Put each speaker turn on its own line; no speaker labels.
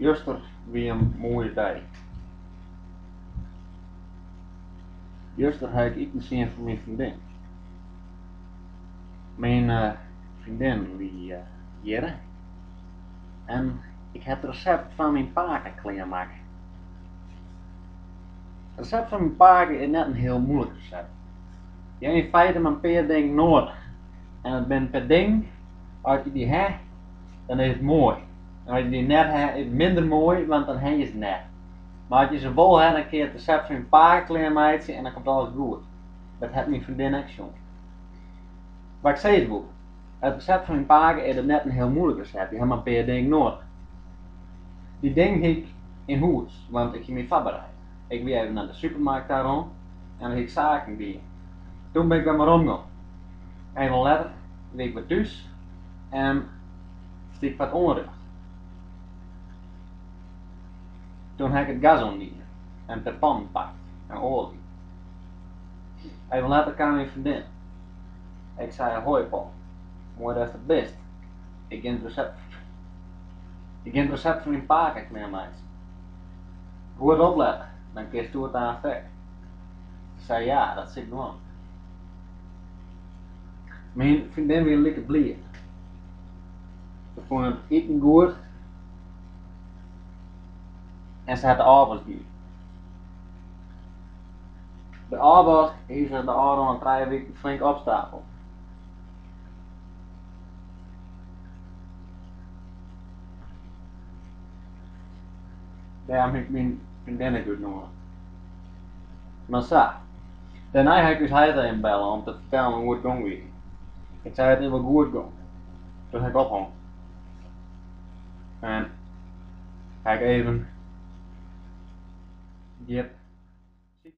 Juster wie in moaie dei. Juster ha ik itensieden foar myn freondin. Myn freondin wie hjirre en ik ha it resept fan myn pake klearmakke. It resept fan myn pake is net in hiel muoilik resept. Je ha yn feite mar in pear dingen noadich en it binne in pear dingen, as je dy ha, dan is it moai. En as je dy net ha, is it minder moai, want dan ha je se net. Mar as je se wol ha, dan kinne je it resept fan myn pake klearmeitsje en dan komt alles goed. Dat hat myn freondin ek sjoen. Wat ik sizze woe, it resept fan myn pake is net in hiel muoilik resept, je ha mar in pear dingen noadich. Dy dingen hie ik yn hûs, want ik hie my foarbereid. Ik wie even nei de supermarkt ta rûn en dan hie ik saken dien. Toen bin ik wer werom gong. Even letter wie ik wer thús en stie ik foar it oanrjocht. Toen ha ik it gas oandien en in pear pannen pakt en oalje. Even letter kaam myn freondin. Ik sei, Hoi Paul, moai datst der bist. Ik gean it resept, ik gean it resept fan myn pake klearmeitsjen. Goed oplette, dan kinsto it aanst ek. Se sei, Ja, dat sil ik dwaan. Myn freondin wie like bliid. Se fûn it iten goed en se hat de ôfwask dien. De ôfwask hie sich de ôfrûne trije wiken flink opstapele. Dêrom hie ik myn freondin ek útnûge. Mar sa, dêrnei ha ik ús heit even belle om te fertellen hoe't it gong wie. Ik sei it is wol goed gong. Toen ha ik ophongen. En ha ik even djip.